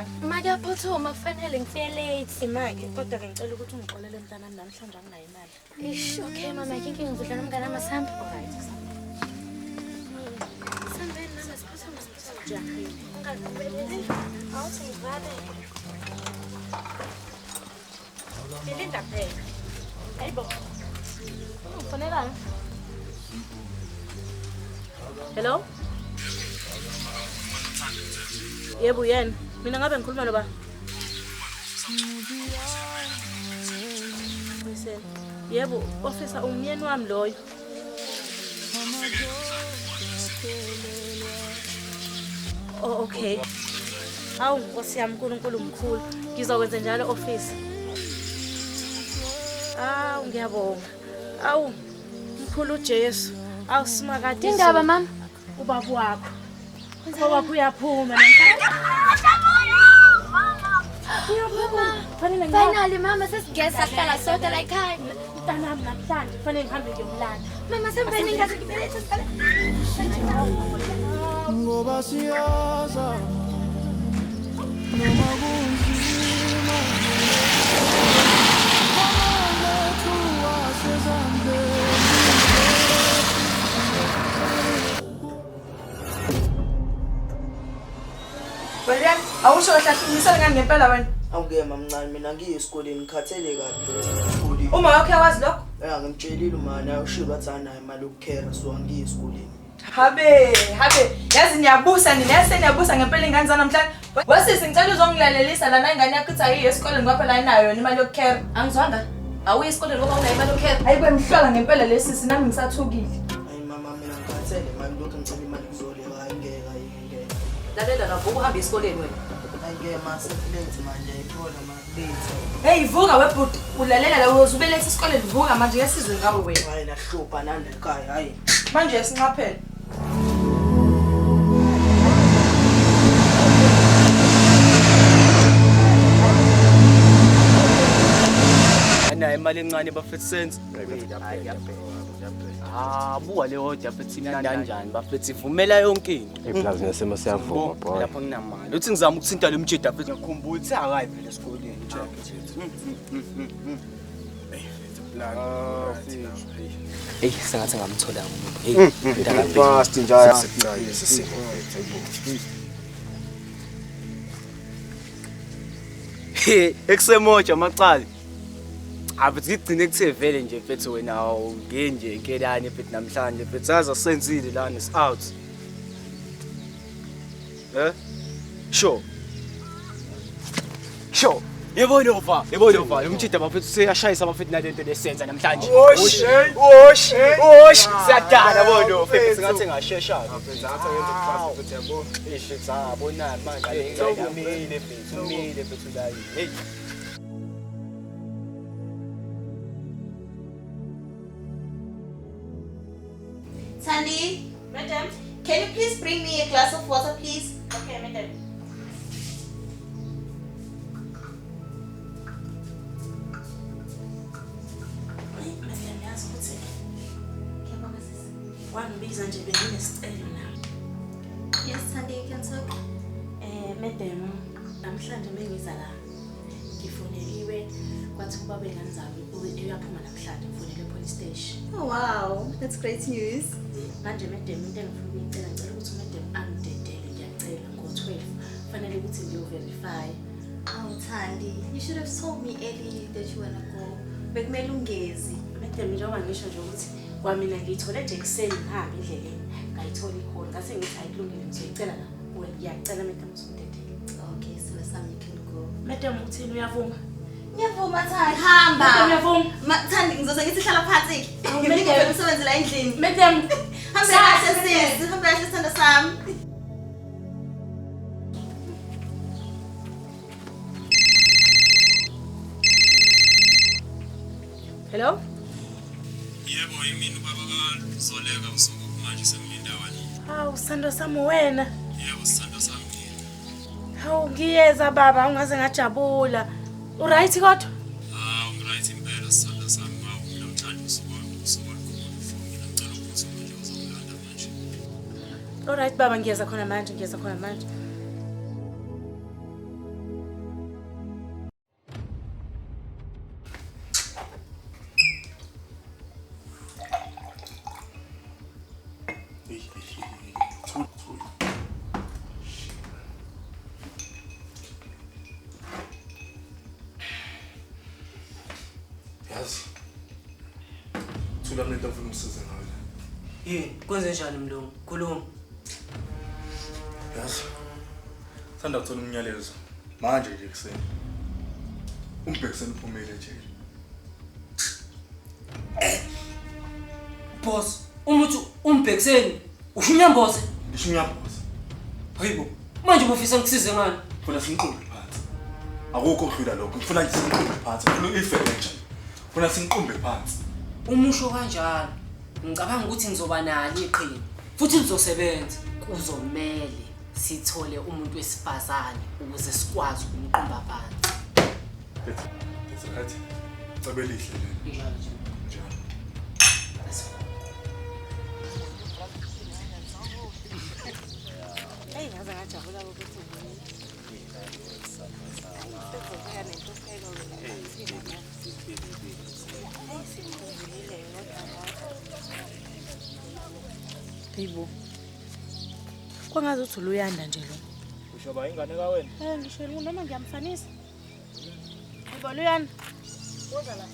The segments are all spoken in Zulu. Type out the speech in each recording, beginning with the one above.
kangaka. Ma kuyaphuthuma kufanele ngifike late. Ima-ke kodwa-ke ngicela ukuthi ungixolele mntanami namhlanje anginayo imali. Ish, okay mama, ayikho inkinga ngizodla nomngane wami asihambe. Alright. Sambeni mama, siphuthume siphuthume. Jahile. Ungaqhubeleli. Awuthi ngivale. Belinda phela. Hayibo. Ungifonelani? Hello? Yebo yena. Mina ngabe ngikhuluma noba? Buyisela. Yebo, officer umyeni wami loyo. Oh okay. Hawu Nkosi yami uNkulunkulu mkhulu. Ngizokwenza njalo officer. Awu ngiyabonga. Awu mkhulu Jesu. Awu simakade. Indaba mama. Ubaba wakho. Ubaba wakho uyaphuma namhlanje. Uyaphuma. Fanele ngihambe. Finally mama sesingeke sahlala sodwa la ekhaya. Mntanami namhlanje kufanele ngihambe ngiyomlanda. Mama sembeni ngaze ngibelethe siqale. Ngoba siyaza noma kunzima amalethu asezandleni. Valerian, awusho kahle kahle umisele ngani ngempela wena? Awuke mamncane mina ngiye esikoleni ngikhathele kabi esikoleni. Uma wakho uyawazi lokho? Ya ngimtshelile uma naye ushilo wathi anayo imali yokukhera so angiye esikoleni. Habe, habe. Yazi niyabusa nina, yazi seniyabusa ngempela ingane zanamhlanje. Wesisi ngicela uzongilalelisa lana ingane yakho ithi ayiye esikoleni ngoba phela ayinayo yona imali yokukhera. Angizwanga. Awuyi esikoleni ngoba unayo imali yokukhera. Hayi kwemhlola ngempela lesisi nami ngisathukile. Hayi mama mina ngikhathele manje lokhu ngicela imali kuzoleka hayi ngeke hayi ngeke. Lalela la vuka uhambe esikoleni wena. Hayi ngeke ma sekulate manje ayithola ma late. Hey vuka webhuti, ulalela la uyoze ube late esikoleni vuka manje ngesizwe ngawe wena. Hayi nahlupha nanda ekhaya hayi. Manje yasinqaphela. Anayo imali encane bafethu sense. Ah, buka le order bafethu imnandi kanjani bafethu ivumela yonke into. Iplazi nesimo siyavuma boy. Lapha nginamali. Uthi ngizama ukuthinta lo mjida bafethu ngikhumbula ukuthi akayi vele esikoleni. Hey, sengathi ngamthola umuntu. Hey, mntaka Fast njaya. Sekucayi lesi simo mfethu ayibo. He, ekusemoja amacala. Cha mfethu ngigcine kuthe vele nje mfethu wena awungeni nje inkelane mfethu namhlanje mfethu saze senzile lana is out. Eh? Sure. Sure. Yebo Nova, yebo Nova, lo mjida bafethu seyashayisa bafethu nalento lesenza namhlanje. Osh, osh, osh. Siyadala bo Nova, mfethu singathi ngashesha. Mfethu ngathi ngenza ukufasa mfethu yabo. Eish, sabonani manje, umile mfethu, umile mfethu la. Hey. Thandi, Madam. can you please bring me a glass of water, please? Okay, madam. Hey, madam, yazi ukuthi Ngiyabonga sisi. wangibiza nje benginesicelo nami. Yes, Thandi, you can talk. Madam, namhlanje mengiza la ngifoneliwe kwathi ubaba ingane zami uyaphuma namhlanje ngifonele police station. Oh wow, that's great news. Manje madam into engifuna ukuyicela ngicela ukuthi madam angidedele ngiyacela ngo-12 kufanele ukuthi ngiyo-verify. Oh Thandi, you should have told me early that you wanna go. Bekumele ungezi. Madam njengoba ngisho nje ukuthi kwamina ngiyithole nje ekuseni ngihambe endleleni ngayithola ikhona ngase ngithi ayikulungile ngizoyicela la kuwe ngiyacela madam ukuthi ungidedele. Okay, sila sami you can go. Madam uthini uyavuma? Ngiyavuma Thandi, hamba. Madam uyavuma? Ma Thandi ngizoze ngithi hlala phansi. Awu, Nginingi madam. phela umsebenzi la endlini. Madam, Hambe kahle sisi, hambe kahle sithando sami. Hello? Yebo, yimina ubaba kaZoleka usuku manje sengilindawana. Hawu sithando sami wena. Yebo, sithando sami ngina. Hawu ngiyeza baba ungaze ngajabula. Uright kodwa? Hawu, ngiright impela sithando sami. Hawu, namhlanje usuku usuku olukhulu for mina. Ngicela ukuthi manje uzongilanda manje. Alright baba ngiyeza khona manje, ngiyeza khona manje. Yazi. Thula mina into ngifuna ungisize ngayo la. Yini? Kwenze njani mlungu? Khuluma. Yazi. Sanda kuthola umnyalezo manje nje ekuseni. Umbhekiseni uphumile ejele. Boss, uma uthi umbhekiseni usho unyamboze. Ngisho unyamboze. Hayibo, manje ubufisa ngikusize ngani? Ngifuna sinqumbe phansi. Akukho okudlula lokho. Ngifuna nje sinqumbe phansi. Ngifuna ifele nje. Ngifuna sinqumbe phansi. Uma usho kanjalo, ngicabanga ukuthi ngizoba nalo iqhinga futhi lizosebenza. Kuzomele sithole umuntu wesifazane ukuze sikwazi ukumqumba phansi. That's right. Cebo elihle lelo. Njalo nje. Njalo. Let's go. Eyi ngaze ngajabula ukuthi ubuyile. Sekuzobuya nenhlupheko wena. Eyi sikuvulile kodwa. Hayibo. Kwangazi uthi uLuyanda nje lo. Usho ba ingane kawena? Eh ngisho noma ngiyamfanisa. Hayibo Luyanda. Woza la.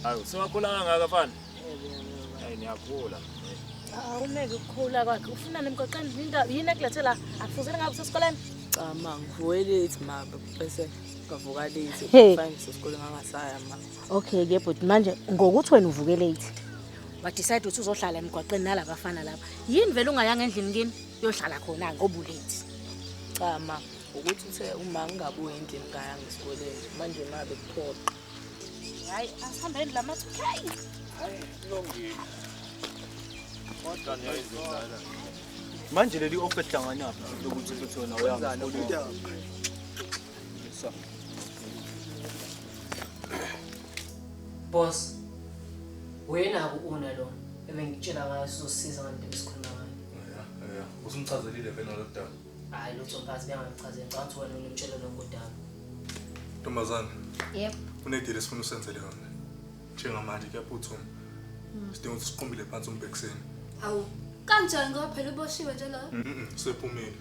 Hayi, usewakhula kangaka mfana? Hayi niyakhula. Awumeke ukukhula kwakhe. Ufunani emgwaqeni? Into yini ekulethe la? Akufuzile ngabe usesikoleni? Cha ma, ngivuke late ma, bese ngavuka late. Hey. Kufanele ngisesikoleni ngangasaya ma. Okay ke but manje ngokuthi wena uvuke late. Wa-decide ukuthi uzohlala emgwaqeni nalabafana laba. Yini vele ungayanga endlini kini? Uyohlala khona ngoba ulate. Cha ma, ukuthi uthe uma ngingabuyi endlini ngayanga esikoleni. Manje ma bekuphoqa. Hayi, asihambeni la ma-2K. Kulungile. Kodwa niyayizodlala. Manje leli offer hlanganaphi lokuthi futhi wena uyanga esikoleni? Sa. Boss, wena ku una lo ebengikutshela ngayo sizosiza ngalento ebesikhuluma ngayo. Ya, ya. Usumchazelile vele ngalolu daba. Hayi lutho mphathi bengangichazeli ngicabanga ukuthi wena unomtshela lokho daba. Ntombazane. Yebo. Kunedili esifuna usenzele yona. Njengamanje kuyaphuthuma. Sidinga ukuthi siqumbile phansi umbhekiseni. Hawu, kanjani ngoba phela uboshiwe nje lo? Usephumile.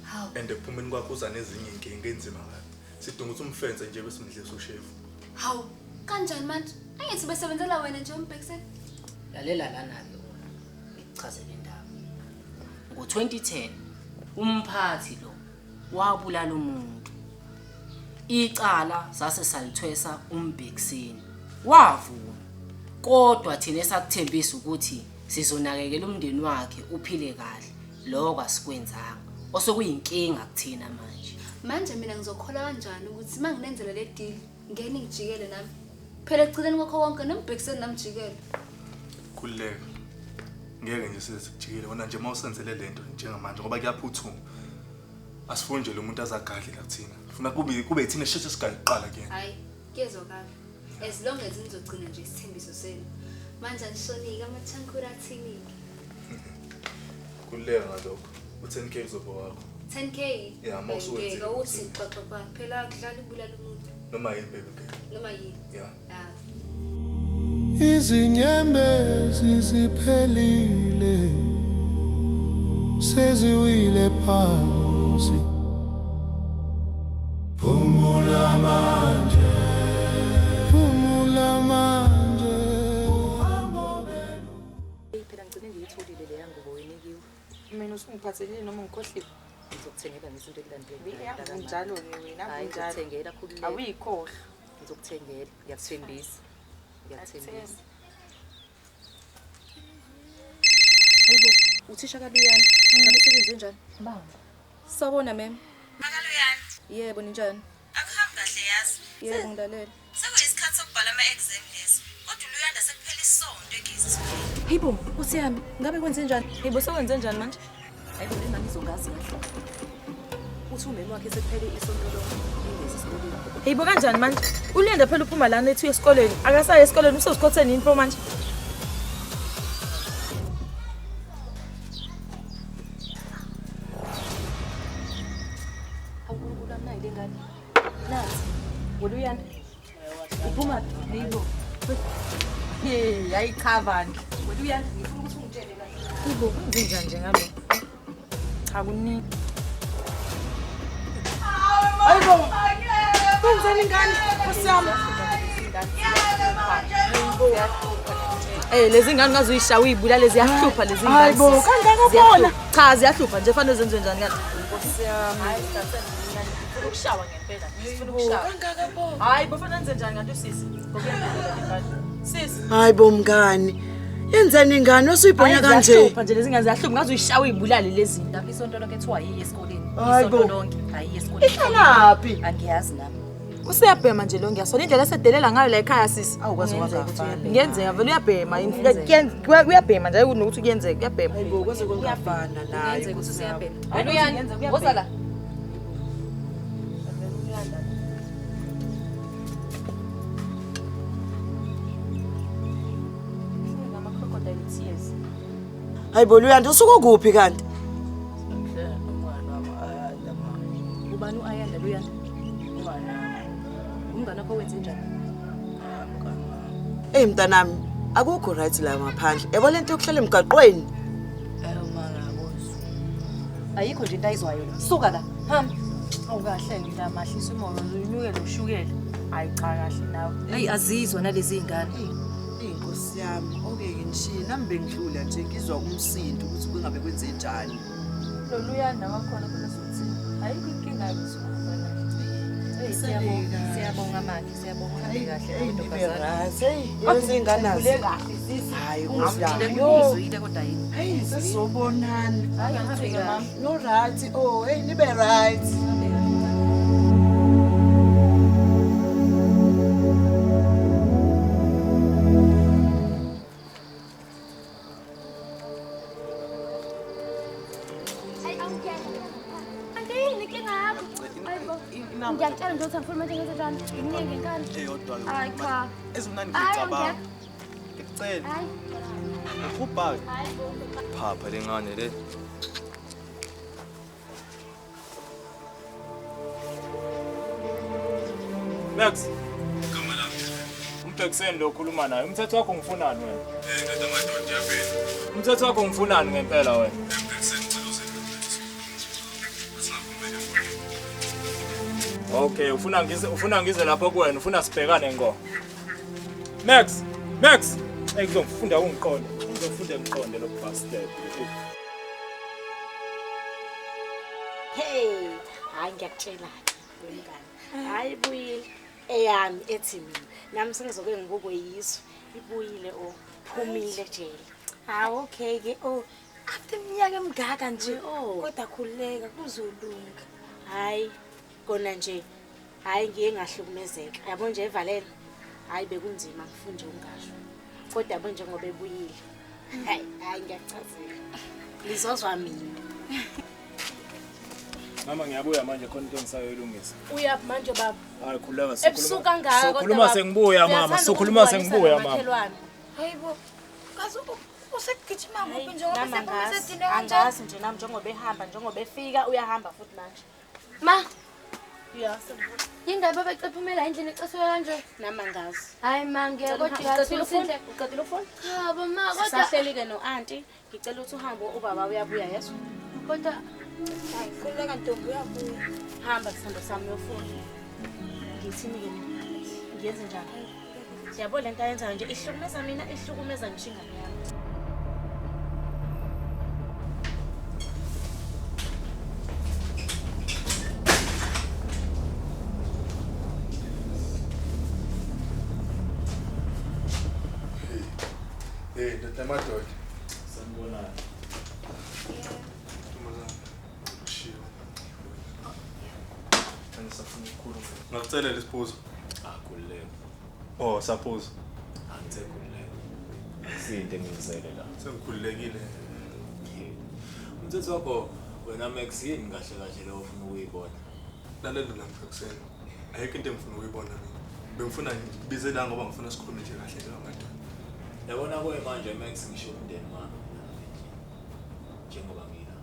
Hawu. And ekuphumeni kwakho uza nezinye inkinga enzima kabi. Sidinga ukuthi umfense nje bese umdlisa ushefu. Hawu, kanjani manje? Angithi besebenzela wena nje umbhekiseni. Lalela lana-ke una, ngikuchazele indaba. Ngo-2010 umphathi lo wabulala umuntu. Icala sase salithwesa umbhekiseni. Wavuma. Kodwa thina esakuthembisa ukuthi sizonakekela umndeni wakhe uphile kahle. Lokho asikwenzanga. Osekuyinkinga kuthina manje. Manje mina ngizokholwa kanjani ukuthi uma nginenzela le deal ngeke ningijikele nami? Phela ekugcineni kwakho konke nombhekiseni namjikele. Khululeka. Ngeke nje size sikujikele wena nje mawusenzele lento njengamanje ngoba kuyaphuthuma. Asifuni nje lo muntu azagadle la kuthina. Funa kube ithina sheshe sigayiqala kuyena. Hayi, kuyezwakala. As long as nizogcina nje isithembiso senu. Manje anishonike amachankura athini-ke. Khululeka ngalokho. U-10K uzoba wakho. 10K? Yeah, uma usuwenzile. Ngeke uthi xoxo ba phela akudlala ubulala umuntu. Noma yini baby girl. Noma yini. Yeah. Ah. Izinyembezi ziphelile, seziwile phansi. Phumula manje, phumula manje. Phela ngigcine ngiyitholile leya ngubo oyinikiwe. Mina usungiphathelile noma ngikhohliwe? Ngizokuthengela ngesinto ekulandelayo. Njalo-ke wena, Hayi, njalo. ngizokuthengela khululeka. Awuyikhohlwa. Ngizokuthengela, ngiyakuthembisa. Ngiyakuthembisa. Hayibo, uthisha kaLuyanda. Ngabe sebenze njani? Bamba. Sawubona ma'am. Makaluyanda. Yebo, ninjani? Akuhambi kahle yazi. Yebo, ngilalela. Sekuyisikhathi sokubhala ama-exam lesi. Kodwa uLuyanda sekuphela isonto engezi esikoleni. Hayibo, Nkosi yami, ngabe kwenze njani? Hayibo, sekwenze njani manje? Hayibo, le ngane izongazi kahle. Uthi umama wakhe sekuphele isonto lonke engezi esikoleni. Hayibo kanjani manje? uLuyanda phela uphuma lana ethi uya esikoleni. Akasayi esikoleni, usezikhotheni yini pho manje? Hawu uNkulunkulu wami, nayi le ngane. Nansi. WeLuyanda. Uphuma phi? Hayibo. Hey, hayi cha bandla. WeLuyanda, ngifuna ukuthi ungitshele kahle. Hayibo, kwenze njani nje ngalo? Cha kuningi. Hayibo. Yenzeni ingane? Nkosi yami. Lezi ngane ungazuyishaya uyibulale ziyahlupha lezi ngane. Hayibo, kangaka bona. Cha ziyahlupha nje fanele zenziwe njani kanti? Nkosi yami. Hayi sifuna ukushawa ngempela. Sifuna ukushawa. Kangaka bona. Hayi bo fanele nenze njani kanti usisi? Sisi. Hayibo mngani. Yenzeni ingane osuyibona kanje? Ziyahlupha nje lezi ngane ziyahlupha ungazuyishaya uyibulale lezi zinto. Lapho isonto lonke kuthiwa ayiye esikoleni. Hayibo. Isonto lonke ayiye esikoleni. Ihlalaphi? Angiyazi nami. Useyabhema nje lo ngiyasola indlela esedelela ngayo la ekhaya sisi. Awukwazi kwangafana. Kuyenzeka vele uyabhema. Uyabhema nje kunokuthi kuyenzeka uyabhema. Hayibo kwaze kwangafana naye. Kuyenzeka ukuthi useyabhema. Wena uyani? Woza la. Hayibo Luyanda usuke kuphi kanti? Ubani uAyanda Luyanda? Umngane wakho wenze njani? Hey mntanami, akukho right la ngaphandle. Yabo lento yokuhlala emgaqweni. Ayikho nje into ayizwayo la. Suka la. Hamba. Awukahle ngidamahlisa umoya unyukele ushukela. Hayi cha kahle nawe. Hey azizwa nalezi izingane. Inkosi yami, okeke ngishiye nami bengidlula nje ngizwa umsindo ukuthi kungabe kwenze njani. Loluyanda wakhona khona sokuthi ayikho inkinga yokusuka naye. Siyabonga, siyabonga manje, siyabonga uhambe kahle ntombazana. Hey, lezi ingane azi. Hayi Nkosi Ngizwile kodwa yini? Hey, sesizobonana. Hayi ngihambe mama. No right. Oh, hey nibe right. Ngiyakutshela nje ukuthi angifuni manje ngenze njani. Nginike ngenkani. Eyodwa ke. Hayi cha. Ezimnandi Hayi, ngicabanga. angekho. Ngikucela. Hayi. Ubhaka. Hayi bo. Phapha lengane le. Max, Igama lami. umbhekiseni lo okhuluma naye. Umthetho wakho ngifunani wena? Ndoda madoda yaphela. Umthetho wakho ngifunani ngempela wena? Mbhekiseni ngicela uze. Asingavumeli mfowethu. Okay, ufuna ngize lapho kuwena, ufuna sibhekane ngo. Max, Max, hey ngizofunda ungiqonde. Ngizofunda ngiqonde lo bastard. Hey, hayi ngiyakutshela ke wemngane. Hayi ibuyile eyami ethi mina. Nami sengizoke ngibukwe yiso. Ibuyile o phumile jele. Ah okay ke oh after iminyaka emingaka nje kodwa khululeka kuzolunga. Hayi kona nje hayi ngiye ngahlukumezeka. Yabo nje evalele. Hayi bekunzima ngifunde ungasho. Kodwa yabo njengoba ebuyile. Hayi hayi ngiyachazela. Lizozwa mina. Mama ngiyabuya manje khona into engisayoyilungisa. Uyaphi manje baba? Hayi khululeka Ebusuku kangaka kodwa Sokhuluma baba. sengibuya mama, Uyathanda sokhuluma ukubukanisa sengibuya mama. nomakhelwane. Hayibo. Kazi usekugijima kuphi njengoba Nami sephuma angazi, sedine kanjani? angazi nje nami njengoba ehamba njengoba efika uyahamba futhi manje. Ma, Ya, sengibuya. yindaba becaphumela endlini ecasuka kanje? Nami angazi. Hayi ma ngeke kodwa Uqedile ingathi ukufunda? Uqedile ukufunda? Cha bo ma kodwa Sisahleli ke no-anti, ngicela ukuthi uhambe ubaba uyabuya yezwa. kodwa hayi khululeka ntombi uyabuya. Hamba sithando sami uyofunda. Ngithini ke mina? Ngiyenze njani? Yabo lento ayenzayo nje ihlukumeza mina, ihlukumeza ngisho ingane yami. Hey, ndoda madoda. Sanibonani. Ntombazana. Shiwe. Angisafuna ukukhuluma. Ngakucelela isiphuzo. Ah khululeka. Oh, saphuzo. Angithe khululeka. Akusinto engizele la. Sengikhululekile. Umthetho wakho wena Max yini kahle kahle lo ofuna ukuyibona? Lalela la mfekuseni. Ayikho into engifuna ukuyibona mina. Bengifuna ngibize la ngoba ngifuna sikhulume nje kahle njengabantu. Yabona kuye manje Max ngisho umndeni wami njengoba ngila.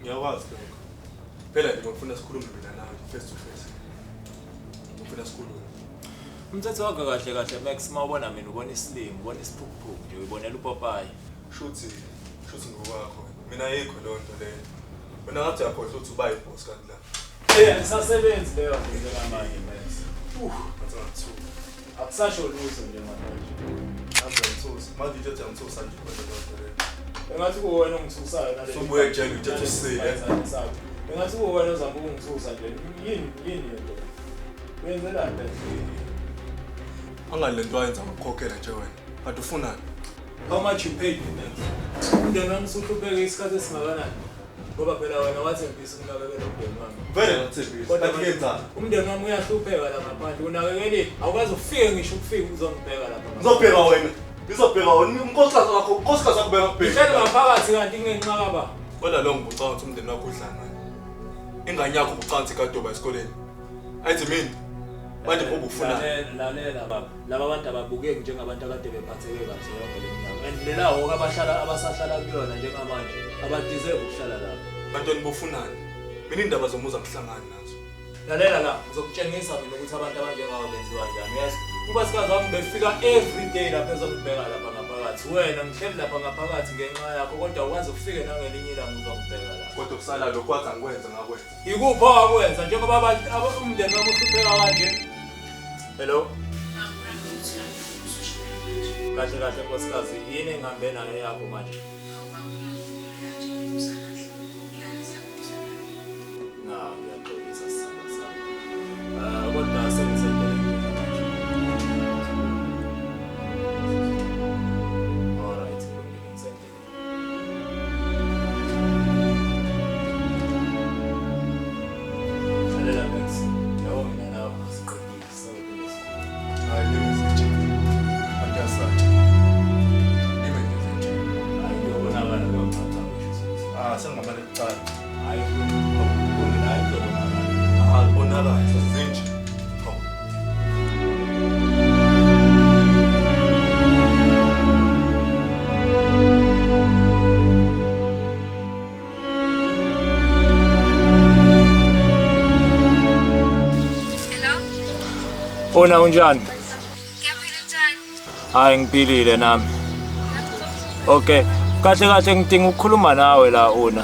Ngiyakwazi lokho. Phela nje ngifuna sikhulume mina nawe face to face. Ngifuna sikhulume. Umthetho wakho kahle kahle Max mawubona mina ubona isilimo, ubona isiphukuphuku nje uyibonela upopayi. Shuthi ngokwakho. Mina ayikho leyo nto leyo. Wena ngathi uyakhohlwa ukuthi uba yiboss kanti la. Eh, angisasebenzi leyo nto njengamanje Max. Ngathi ngathuka. Akusasho lutho nje manje. Ngathi ngithusa. Manje into ethi angithusa nje kodwa kodwa le. Engathi kuwena ongithusayo nale. Sobuye kujele uthathe usile. Engathi kuwena ozama ukungithusa nje. Yini yini lento? Uyenzelani le? Angani lento ayenza ngokukhokhela nje wena. Kanti ufunani? How much you paid me Max? Umndeni wami usuhlupheke isikhathi esingakanani? Ngoba phela wena wathembisa ukunakekela umndeni wami. Vele ngathembisa. Kodwa Kanti kuyenzani? Umndeni wami uyahlupheka la ngaphandle. Unakekeli awukwazi ufike ngisho ukufika uzongibheka lapha. Ngizobheka wena. Ngizobheka wena. Unkosikazi wakho, unkosikazi wakho beka kubheka. Ngihleli ngaphakathi kanti kungenxa kaba. Kodwa lo ngibucanga ukuthi umndeni wakho udla ngani. Ingane yakho ubucanga ukuthi ikadoba esikoleni. Ayithi mina. Manje pho ubufuna. Lalela baba. Laba bantu ababukeki njengabantu akade bephatheke kahle yonke le minyaka. And lela hhoka abahlala abasahlala kuyona njengamanje abadeserve ukuhlala lapha. Bantwana bofunani? Mina indaba zomuzi angihlangani nazo. Lalela la, ngizokutshengisa mina ukuthi abantu abanjengawe benziwa njani. Yes. Unkosikazi wami befika every day lapha ezongibheka lapha ngaphakathi. Wena ngihleli lapha ngaphakathi ngenxa yakho kodwa ukwazi ufike nangelinye ilanga uzongibheka lapha. Kodwa kusala lokho wathi angikwenza ngakwenza. Ikuphi owakwenza njengoba umndeni wami uhlupheka kanje? Hello? Kahle kahle nkosikazi, yini engihambe nayo yakho manje? Na, ngiyaxolisa sisandla sami. Kodwa sengisendleleni manje. Alright, kulungile ngisendleleni. Lalela Max, yabo mina nawe siqedile sizobe Hayi limi zinje. Kanti asathi. Limi nje zinje. Hayi kuyobonakala kuyocaca ngisho. Ah, sengingamane kuqala. Hayi kulungile, hayi kuzobonakala. Ah, kubonakala zinje. Hawu. Ona unjani? Ngiyaphila njani? Hayi ngiphilile nami. Okay, kahle kahle ngidinga ukukhuluma nawe la una.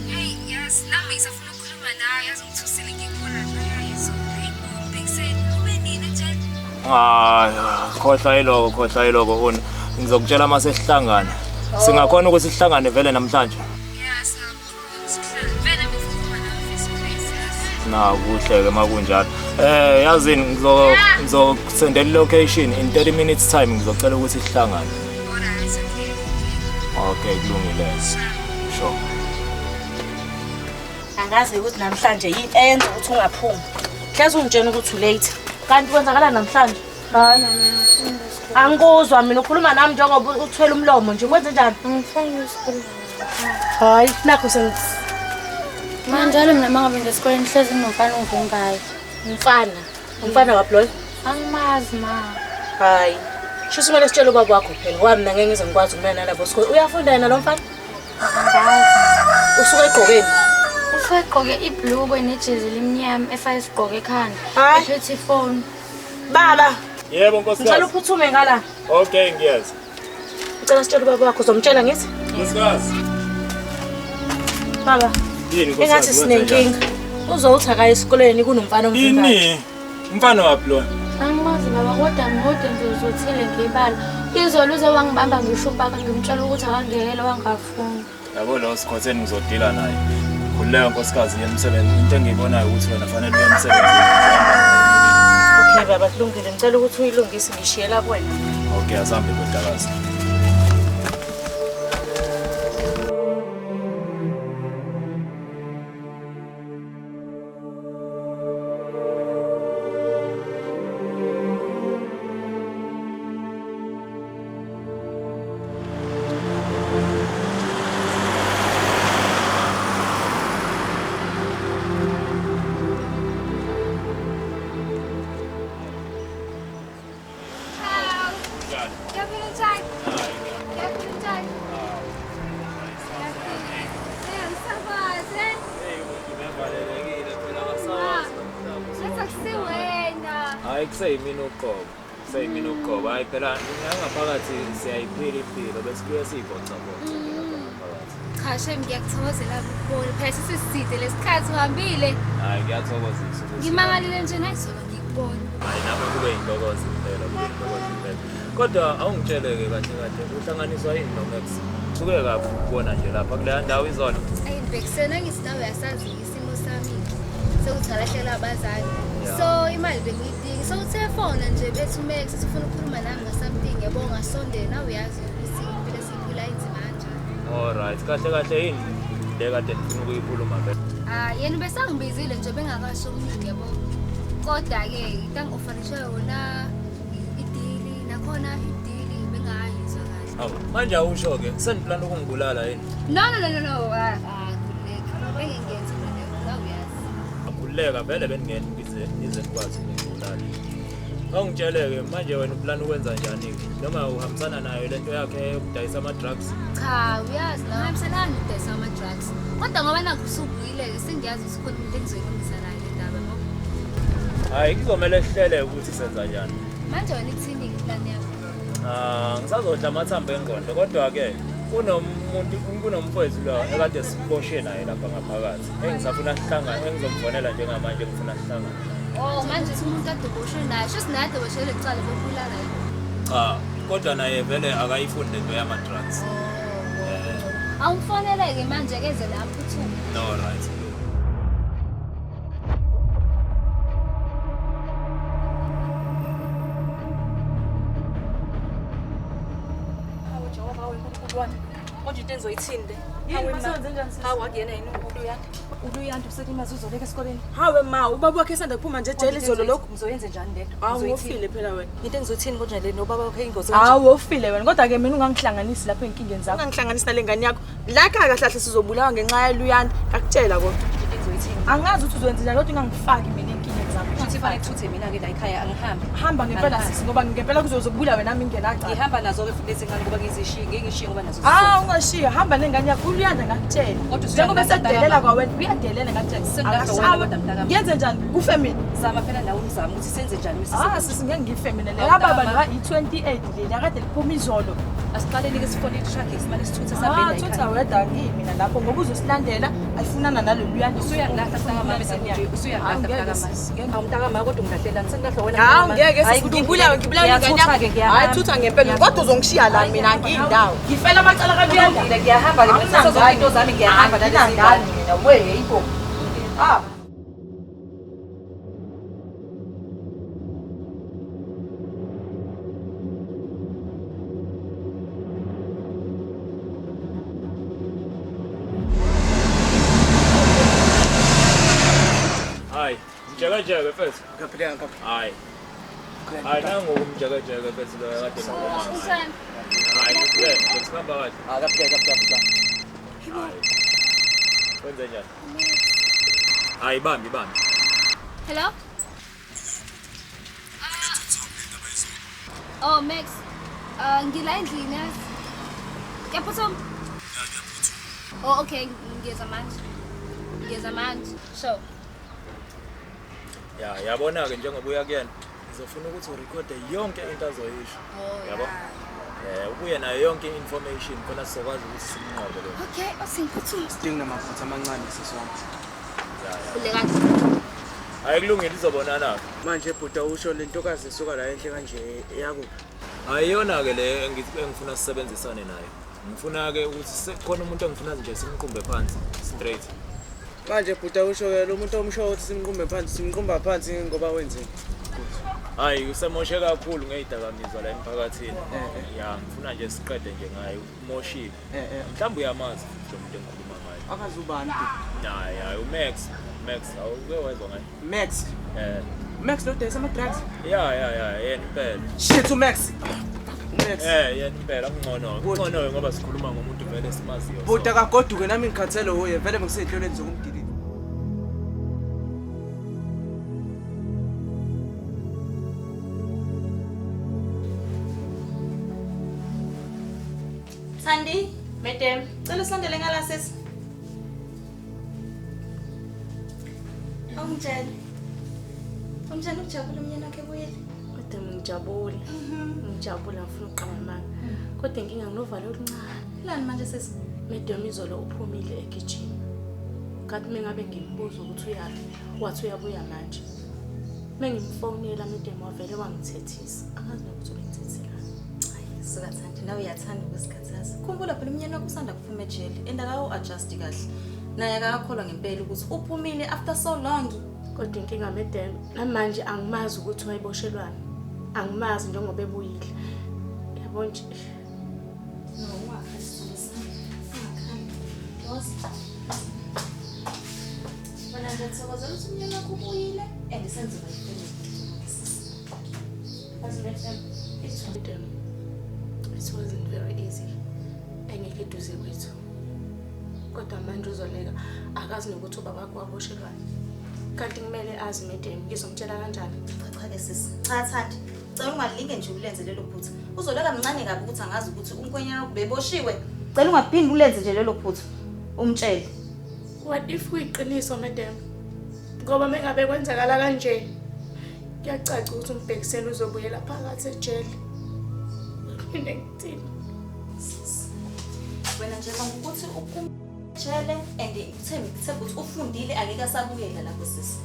Hey, yes, nami ngisafuna ukukhuluma nawe. Yazi ngithusile ngikubona la izolo. Hey, Bhekiseni, ube nini njani? Hayi, khohlwa yiloko, khohlwa yiloko una. Ngizokutshela mase sihlangana. Singakhona ukuthi sihlangane vele namhlanje. Yeah, singakhona sihlangane. Vele nami ngifuna ukukhuluma nawe face to face. Yazi. Na kuhle ke makunjalo. Yazini ngizokusendela location in 30 minutes time ngizocela ukuthi sihlangane. Alright, okay. Okay, kulungile. Sure. Angazi ukuthi namhlanje yini eyenza ukuthi ungaphumi. Hlezi ungitshela ukuthi ulate. Kanti kwenzakala namhlanje? Hayi, mina ngifunda esikoleni. Angikuzwa mina ukhuluma nami njengoba uthwele umlomo nje. Kwenze njani? Angifuni esikoleni. Hayi, nakho sengi Manjalo mina mangabe nje esikoleni hlezi kunomfana ongivimbayo. Umfana. Umfana waphi loyo? Angimazi ma. Hayi. Shuthi kumele sitshele ubaba wakho phela ngoba mina ngeke ngize ngikwazi ukumela nalabo sikole. Uyafunda yena lo mfana? Angazi. Usuke egqokeni. Usuke egqoke ibhlukwe nejezi elimnyama efake isigqoko ekhanda. Hayi. Ephethe ifoni. Baba, Yebo ngicela nkosikazi. uphuthume ngala. Okay, ngiyeza. Ngicela sitshele ubaba wakho uzomtshela ngithi? Nkosikazi. Baba, Yini engathi nkosikazi? sinenkinga. Uzowuthi akaye esikoleni kunomfana omvimbayo. Yini? Umfana waphi lona? Angimazi baba kodwa ngodwa nje uzothile ngebala. Izolo uze wangibamba ngisho ubaba ngimtshela ukuthi akangekele wangafuni. Yabo lo sikhotheni ngizodila naye. Khululeka nkosikazi emsebenzi. Into engiyibonayo ukuthi wena fanele uye emsebenzini. Okay baba, kulungile. Ngicela ukuthi uyilungise ngishiyela kuwena. Okay, asambe ndodakazi. Ngiyaphila njani? Ngiyaphila njani? Ngiyaphila. Eh, angisakwazi. Ngathi akusiwena. Hayi kuseyimina uqobo. Kuseyimina uqobo. Hayi phela ngaphakathi siyayiphila impilo bese kuye siyivocavoca nje lapha ngaphakathi. Cha shem ngiyakuthokozela ukubona. Phela sesiside lesikhathi uhambile. Hayi kuyathokozisa ukuthi Ngimangalile nje nayizolo ngikubona. ukukubona. Hayi nami kube intokozo impela, kube intokozo impela. Kodwa awungitshele-ke kahle kahle, uhlanganiswa yini noMax? Suke kabi ukubona nje lapha kuleya ndawo izolo. Ayi Mbhekiseni, angithi nawe uyasazi isimo sami-ke. Sekuthi ngalahlekelwa abazali. So imali bengiyidinga. So uthe fona nje bethi uMax uthi ufuna ukukhuluma nami nga-something yabo ngasondela nawe uyazi ukuthi impilo esiyiphila inzima kanjani. Alright, kahle kahle yini le kade nifuna ukuyikhuluma vele? Ah, yena ubesangibizile nje bengakasho okuningi yabo. Kodwa-ke into angi-ofarishe yona idili nakhona idili bengayizwa kahle. Hawu, manje awusho-ke, seniplana ukungibulala yini? No no no no no, ah ah, khululeka. Bengingenzi mina leyo, nawe uyazi. Akhululeka vele beningeni ngize nize nikwazi ukungibulala. Awungitshele-ke manje wena uplana ukwenza njani-ke? Noma uhambisana nayo lento yakhe yokudayisa ama-drugs? Cha, uyazi nawe hambiselani nokudayisa ama-drugs. Kodwa ngoba nakho usubuyile-ke sengiyazi ukuthi khona umuntu engizoyilungisa naye le ndaba yabo. Hhayi, kuzomele sihlele ukuthi senza njani. Manje wena ithini-ke iplani yakho? Ah, ngisazodla amathambo engqondo kodwa-ke kunomuntu kunomfowethu lo ekade siboshe naye lapha ngaphakathi engisafuna sihlangane engizomfonela njengamanje ngifuna sihlangane. Oh, manje uthi umuntu kade uboshwe naye, shuthi naye kade uboshelwe icala lokubulala yini? Cha, kodwa naye vele akayifuni lento yama-drugs. Awumfonele-ke manje keze la aphuthume. No, right. Hawu Jehova, hawu uNkulunkulu wami. Kodwa into engizoyithini le? Yini, Hawu mase ma. wenze njani sisi? Hawu akuyena yini uLuyanda? uLuyanda uselimaze uzoleka esikoleni. Hawe ma, ubaba wakhe esanda kuphuma nje ejele izolo lokhu. Ngizoyenze njani lento? Hawu Ngizoyithini? ufile phela wena. Into engizoyithini konje le nobaba wakhe ingozi Hawu ufile wena, kodwa ke mina ungangihlanganisi lapho ey'nkingeni zakho. Ungangihlanganisi nale ngane yakho. La khaya kahle kahle sizobulawa ngenxa yaLuyanda. Ngakutshela kodwa. Into engizoyithini? Angazi ukuthi uzoyenza njani kodwa ungangifaki mina ey'nkingeni zakho. Futhi fanele kuthuthe mina-ke la ekhaya angihambi. Hamba ngempela Angihambi. sisi ngoba ngempela kuzoze kubulawe nami ngingenacala. Ngihamba nazo-ke futhi lezi ngane ngoba ngizishiye, ngeke ngishiye ngoba nazo Ah, zizofa. ungashiya, hamba nengane yakho. uLuyanda ngakutshela. Kodwa Njengoba usuyangilahla esedelela mntakama. kwawena, uyadelela ngakutshela. Sengilahla wena Akashawe. kodwa mntakama. Ngenze njani? Kufe mina. Zama phela nawe umzamo ukuthi senze njani Ah, sisi ngeke ngife mina le. Awu, Kababa mntakama. la i-28 leli akade liphuma izolo. Asiqaleni-ke sifone i-truck simane sithuthe sihambeni Ah, la thutha ekhaya. wedwa kimi lapho ngoba uzosilandela ayifunana naloluyanda. Usuyangilahla mntakama sekunje, usuyangilahla mntakama. Hawu mntakama kodwa ungilahlelani? Sengilahla wena Hawu mntakama. ngeke Hayi, sisi ngibulawe ngibulawe ingane Ngiyathutha-ke, yakho. ngiyahamba. Hayi thutha ngempela kodwa uzongishiya la mina angiyindawo. Ngifela amacala kaLuyanda. Kulungile, ngiyahamba-ke mina, ngithatha zonke into zami ngiyahamba nalezi Anginangane ngane. mina we hayibo. Ah. Hayi, mjekejeke mfethu. Ngaphileka ngaphila. Hayi. Hayi nangu umjekejeke mfethu lo kade ngikhuluma ngaye. Unjani? Hayi, kuhle, mfethu hamba kahle. Ah, kaphileka kaphila. Hayi. Wenze njani? Hayi, bambi bambi. Hello? Oh Max, ngila endlini yazi. Kuyaphuthuma? Oh okay, ngiyeza manje. Ngiyeza manje. Sure. Ya, yabona-ke njengoba uya kuyena, ngizofuna ukuthi urekhode yonke into azoyisho. Oh, Yabo? Ubuye nayo yonke i-information khona sizokwazi ukuthi simnqobe lo. Okay, osingiphuthume. Sidinga namafutha amancane sisi wami. Khuleka. Hayi kulungile izobonana. Manje bhuda usho le ntokazi esuka la enhle kanje eyakuphi? Ayiyona-ke le engifuna sisebenzisane nayo. Ngifuna-ke ukuthi khona umuntu engifuna nje simqumbe phansi straight. Manje bhuda usho ke lo muntu omsho ukuthi simqumbe phansi, simqumba phansi ngoba wenzeni? Hayi usemoshe kakhulu ngezidakamizwa la emphakathini. Ya, ngifuna nje siqede nje ngaye, umoshile. Mhlawumbe uyamazi futhi lo muntu engikhuluma ngaye. Akazi ubani bhuda? Hayi, hayi uMax, Max, awuke wezwa ngaye? Max. Max lo dayisa ama-drugs? Ya, ya, ya, yena impela. Shit uMax. uMax. Yena impela kungcono. Kungcono ngoba sikhuluma ngomuntu vele esimaziyo. Bhuda kagoduke nami ngikhathele uye vele bengisey'nhlelweni zokumdilika. Thandi, madam, cela usondele ngala sisi. Awungitshele. Unjani ukujabula umnyeni wakhe ebuyele? Kodwa ngijabule. Ngijabula ngifuna ukuqamba amanga. Kodwa inkinga nginovalo oluncane. Lani manje sisi? Madam izolo uphumile egijima. Kanti mengabe ngimbuza ukuthi uyaphi, wathi uyabuya manje. Mengimfonela madam wavele wangithethisa. Angazi nokuthi ubengithethelani. Hayi, suka Thandi, nawe uyathanda ukuzikhathaza. Khumbula phela umnyeni wakho usanda kuphuma ejele and akawu-adjust kahle. Naye akakholwa ngempela ukuthi uphumile after so long. Kodwa inkinga madam, namanje angimazi ukuthi wayeboshelwani. Angimazi njengoba ebuyile. Yabo nje. No, ungakhali sithando sami. Ungakhali. Woza. Wena ngiyathokozela ukuthi umnyeni wakho ubuyile and senzoba yifemeli. Yazi madam, it wasn't very easy. Engekho eduze kwethu. Kodwa manje uzoleka akazi nokuthi ubaba wakhe waboshelwani. Kanti kumele azi madam, ngizomtshela kanjani? Cha cha ke sisi. Cha Thandi, cela ungalinge nje ulenze lelo phutha. Uzoleka mncane kabi ukuthi angazi ukuthi umkhwenyana wakho beboshiwe. Cela ungaphindi ulenze nje lelo phutha. Umtshele. What if kuyiqiniso madam? Ngoba mengabe kwenzakala kanje, kuyacaca ukuthi umbhekiseni uzobuyela phakathi ejele. Phinde ngithini? Wena nje banga ukuthi uphume ejele and uthembe ngithemba ukuthi ufundile angeke asabuyela lapho sisi.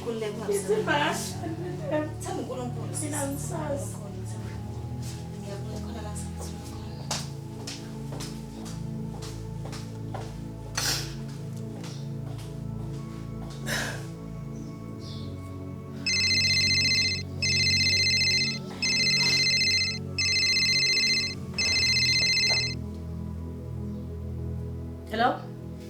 Khululeka ungabisabi. Ngithemba kanjani madam? Themba uNkulunkulu. Sisi. Mina angisazi. Ngiyabuya khona la ngisaphuma khona. Hello?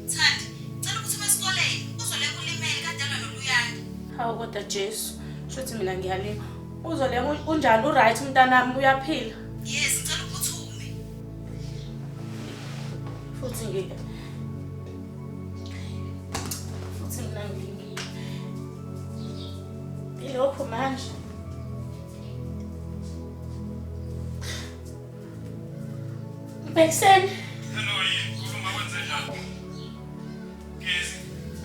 Thandi, cela ukuthi ume esikoleni. Uzoleka ulimele kadalwa noLuyanda. Hawu kodwa Jesu, shuthi mina ngiyalima. Uzoleka unjani uright umntanami uyaphila? Yes, ngicela uphuthume. Futhi ngi futhi mina ngi ilokhu manje. Mbhekiseni. Hello, yini? Kuthuma kwenze njani? Gezi,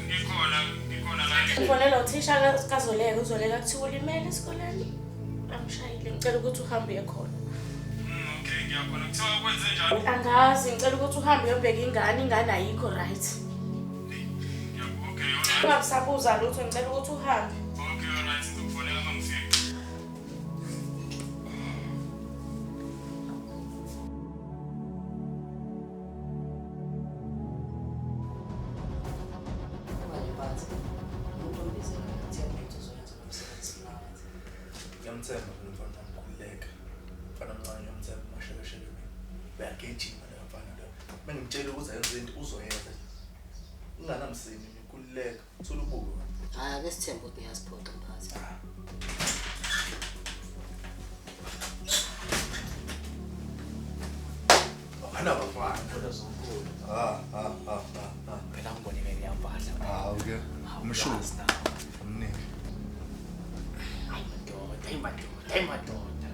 ngikhona, ngikhona la. Ngifonela uthisha kaZoleka, uZoleka kuthiwa ulimele esikoleni. Amshayile, ngicela ukuthi uhambe uye khona. Okay, ngiyakhona. Kuthiwa kwenze njani? Angazi, ngicela ukuthi uhambe uyobheka ingane, ingane ayikho right. Okay, alright. Ungabisabuza lutho, ngicela ukuthi uhambe. Okay, alright, ngizokufonela uma ngifika. Manje mphathi, umuntu ombizela ngiyathemba ukuthi uzoyenza lo msebenzi nawenza. Ngiyamthemba mina umfana wami, khululeka. Mfana mncane ngiyamthemba, mashekesheke mina. Uyagijima loyo mfana loyo. Uma ngimtshela ukuthi ayenze into uzoyenza. Unganamsini mina, khululeka. Uthole ubuke wena. Hhayi, ake sithembe ukuthi ngiyaziphoxa mphathi. Bafana bafana. Kodwa zonkulu. Ah ah ah ah ah. Phela ngibonile ngiyabhadla. Hawu ke. Umshuzi. Uyazi nawe. Umnike. Hayi madoda, hayi madoda, hayi madoda.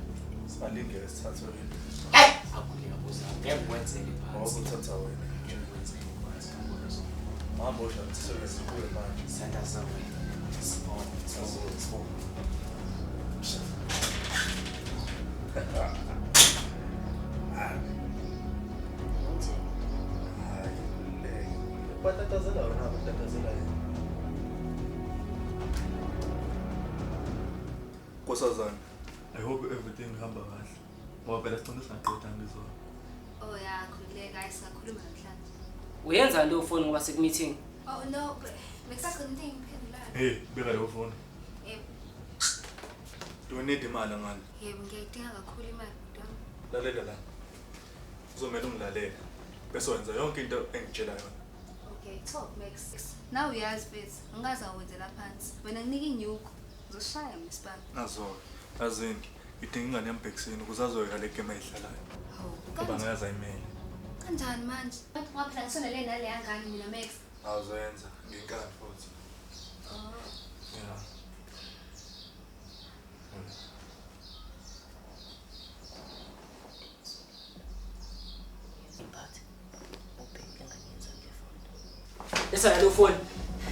Singalindele sithathe wena. Hayi, akhuleka buza. Ngeke kwenzeke Ngoba mphathi. uthatha wena. Ngeke kwenzeke mphathi. Kodwa zonkulu. Hamba osha msebenzi kuwe manje. Sanda wena. Sibonge, sibonge, sibonge. Hayi, khululeka. Batatazela wena, batatazela yena. Nkosazana, I hope everything ihamba kahle. Ngoba phela sigcine singaqedanga izolo. Oh ya, khululeka, hayi singakhuluma namhlanje. Uyenza leyo phone ngoba siku-meeting. Oh no, bekusagcina into engiphendulayo. Hey, beka leyo phone. Yebo, Do you need imali ngale? yebo ngiyayidinga kakhulu imali bhuti wami. Lalela la. Uzomela ungilalele. Bese wenza yonke into engitshela yona. Okay, talk Max. Now uyazi mfethu, angikaze ngawenzela phansi. Wena nginika inyuku, uzoshaya misipani. Nazo-ke, yazini, ngidinga ingane yami ukuze azoyeka le game ayidlalayo. Hawu, Ngoba kanjani? ngeke ayimele. Kanjani manje? Ngoba phela ngisondele naleya ngane mina Max. Awuzoyenza ngenkani futhi. Oh. Yeah. Mphathi, ubheke enganyenza kule phone. Lesa leyo phone.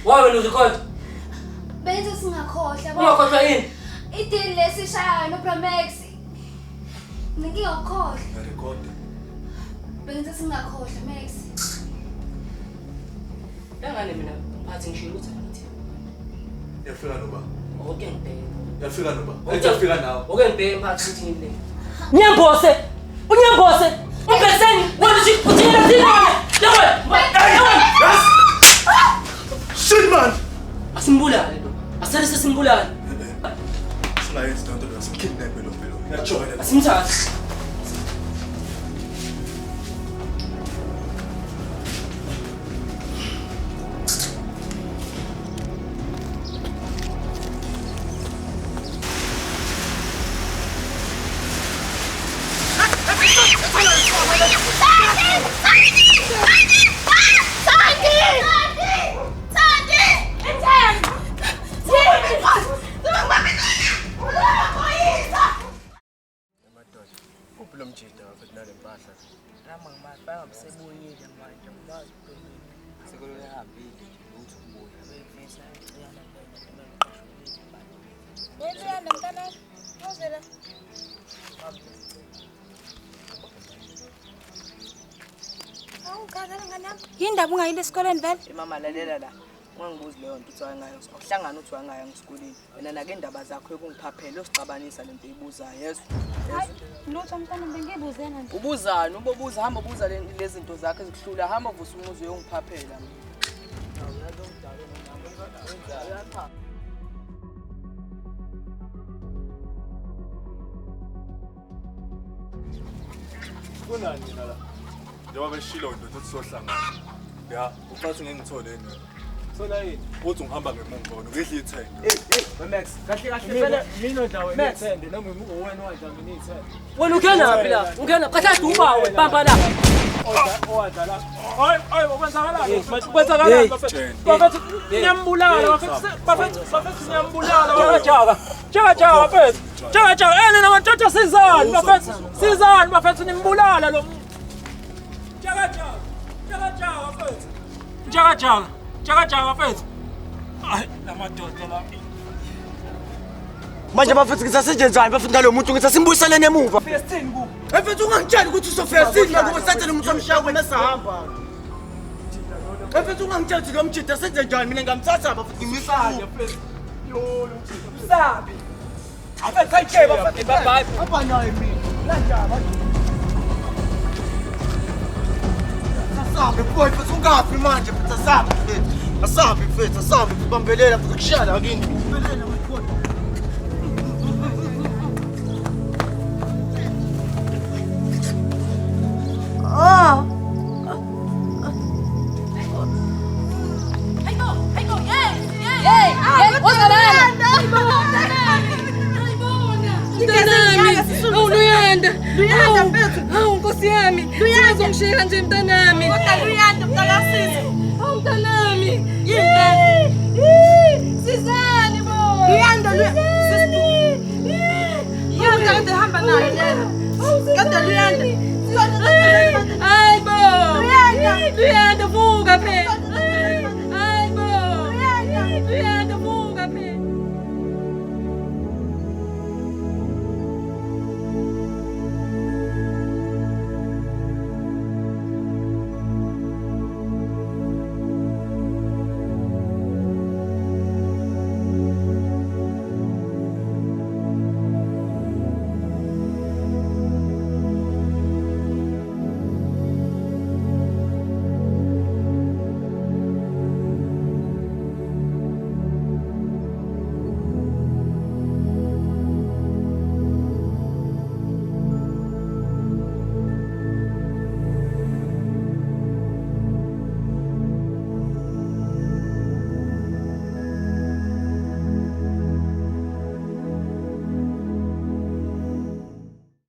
Why wena urecord? Benze singakhohlwa yabo. Ungakhohlwa yini? Idili lesishayayo noPromax. Nginkinga ukukhohlwa. Ngiyarekhoda. Benze singakhohlwa Max. Lengane mina mphathi ngishilo ukuthi angithembi. Iyafika noba? Oke ngibheke. Uyafika noba? Uyafika nawe. Oke ngibheke mphathi ukuthi ngimle. Nyambose! Unyambose! Umbhekiseni! Wena uthi uthini Lewe! Shit man! Asimbulale lo. Asale sesimbulale. Singayenzi lento leyo, simkidnap lo mfelo. Ngiyajwayela. Asimthathe. Yindaba ungayile esikoleni vele? Mama lalela la. Ungangibuzi leyo nto uthi wayengayo. Akuhlangana uthi wayengayo esikoleni. Wena nake indaba zakho ekungiphaphela usixabanisa lento oyibuzayo. Yesu. Lutho mntana bengibuzena nje. Ubuzani? Ubobuza hamba ubuza lezi zinto zakho ezikuhlula. Hamba uvusa umuzi uyongiphaphela. Kunani nina la? Njengoba beshilo ndoda ukuthi sohlangana. Ya, ucathi ngeke ngithole yini wena? Thola yini? Uthi ungihamba ngemumva wena ngidla ithende. Hey, hey, Max, kahle kahle phela mina odla wena ithende noma uwena wadla mina ithende. Wena ungena phi la? Ungena kahle uba wena bamba la. Owadla la. Hayi, hayi kwenzakalani? Kwenzakalani bafethu? Bafethu niyambulala bafethu bafethu bafethu niyambulala bafethu. Jaka jaka bafethu. Jaka jaka ene namathatha sizani bafethu. Sizani bafethu nimbulala lo. Jaka jaka. Jaka jaka bafethu. Jaka jaka. Jaka jaka bafethu. Hayi lamadoda la. Manje bafethu ngisasetshenzani bafethu ngalo muntu ngisasimbuyisele emuva. Festin ku. Mfethu ungangitsheli ukuthi usofestini ngoba usathe lo muntu omshaya wena sahamba. Mfethu ungangitsheli ukuthi lo mjida senze njani mina ngamthatha bafethu ngimisale. Yo lo mjida usabi. Mfethu ayitshela bafethu bye bye. Hamba naye mina. La njaba. Asambe boy mfethu ungafi manje mfethu asambe mfethu. Asambe mfethu asambe bambelela mfethu kushaya la kini. Bambelela mfethu. Oh. Hayibo, hayibo, hey, hey, hey, wozalana. Mntanami, awu Luyanda. Luyanda mfethu. Awu Nkosi yami. Luyanda uzongishela nje mntanami. Kodwa Luyanda mntakasisi. Awu mntanami. Yini?